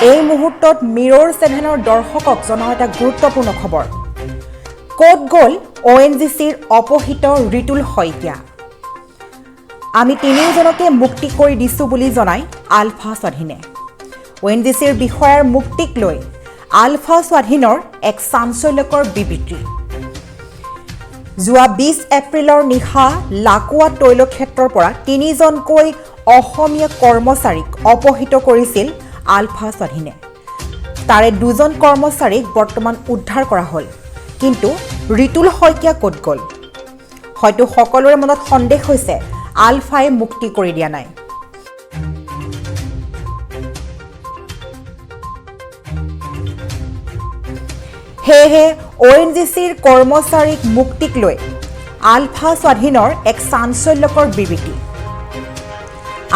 এই মুহূৰ্তত মিৰৰ ছেভেনৰ দৰ্শকক জনাওঁ এটা গুৰুত্বপূৰ্ণ খবৰ। ক'ত গ'ল অ'এনজিচিৰ অপহৃত ৰিতুল শইকীয়া? আমি তিনিওজনকে মুক্তি কৰি দিছোঁ বুলি জনাই আলফা স্বাধীনে। অ'এনজিচিৰ বিষয়াৰ মুক্তিক লৈ আলফা স্বাধীনৰ এক চাঞ্চল্যকৰ বিবৃতি। যোৱা 20 এপ্ৰিলৰ নিশা লাকুৱা তৈলক্ষেত্ৰৰ পৰা তিনিজনকৈ অসমীয়া কৰ্মচাৰীক অপহৃত কৰিছিল আলফা স্বাধীনে। তাৰে দুজন কৰ্মচাৰীক বৰ্তমান উদ্ধাৰ কৰা হ'ল, কিন্তু ৰিতুল শইকীয়া ক'ত গ'ল? হয়তো সকলোৰে মনত সন্দেহ হৈছে আলফাই মুক্তি কৰি দিয়া নাই। সেয়েহে অ'এনজিচিৰ কৰ্মচাৰীক মুক্তিক লৈ আলফা স্বাধীনৰ এক চাঞ্চল্যকৰ বিবৃতি।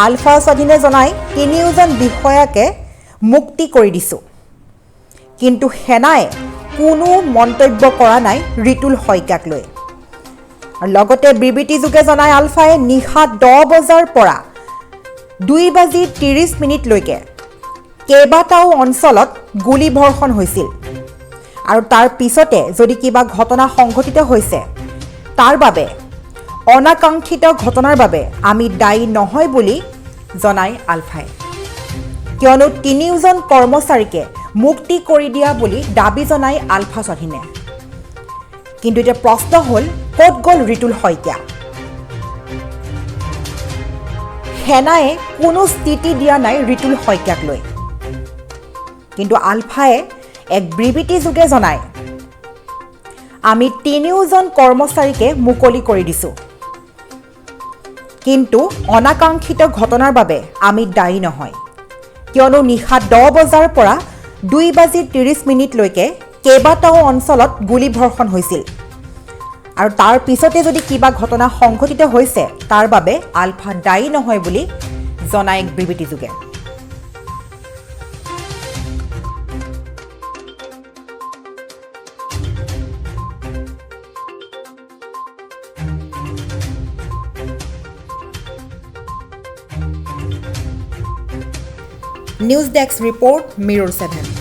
আলফা স্বাধীনে জনাই তিনিওজন বিষয়াকে মুক্তি কৰি দিছোঁ, কিন্তু সেনাই কোনো মন্তব্য কৰা নাই ৰিতুল শইকীয়াক লৈ। লগতে বিবৃতিযোগে জনাই আলফাই নিশা 10 বজাৰ পৰা 2:30লৈকে কেইবাটাও অঞ্চলত গুলীবৰ্ষণ হৈছিল আৰু তাৰ পিছতে যদি কিবা ঘটনা সংঘটিত হৈছে তাৰ বাবে অনাকাংক্ষিত ঘটনাৰ বাবে আমি দায়ী নহয় বুলি জনাই আলফাই। কিয়নো তিনিওজন কৰ্মচাৰীকে মুক্তি কৰি দিয়া বুলি দাবী জনাই আলফা স্বাধীনে। কিন্তু এতিয়া প্ৰশ্ন হ'ল, ক'ত গ'ল ৰিতুল শইকীয়া? সেনাই কোনো স্থিতি দিয়া নাই ৰিতুল শইকীয়াক লৈ, কিন্তু আলফাই এক বিবৃতিযোগে জনায় আমি তিনিওজন কৰ্মচাৰীকে মুকলি কৰি দিছোঁ, কিন্তু অনাকাংক্ষিত ঘটনাৰ বাবে আমি দায়ী নহয়। কিয়নো নিশা 10 বজাৰ পৰা 2:30লৈকে কেইবাটাও অঞ্চলত গুলীবৰ্ষণ হৈছিল আৰু তাৰ পিছতে যদি কিবা ঘটনা সংঘটিত হৈছে তাৰ বাবে আলফা দায়ী নহয় বুলি জনায় এক বিবৃতিযোগে। News Desk Report, Mirror 7.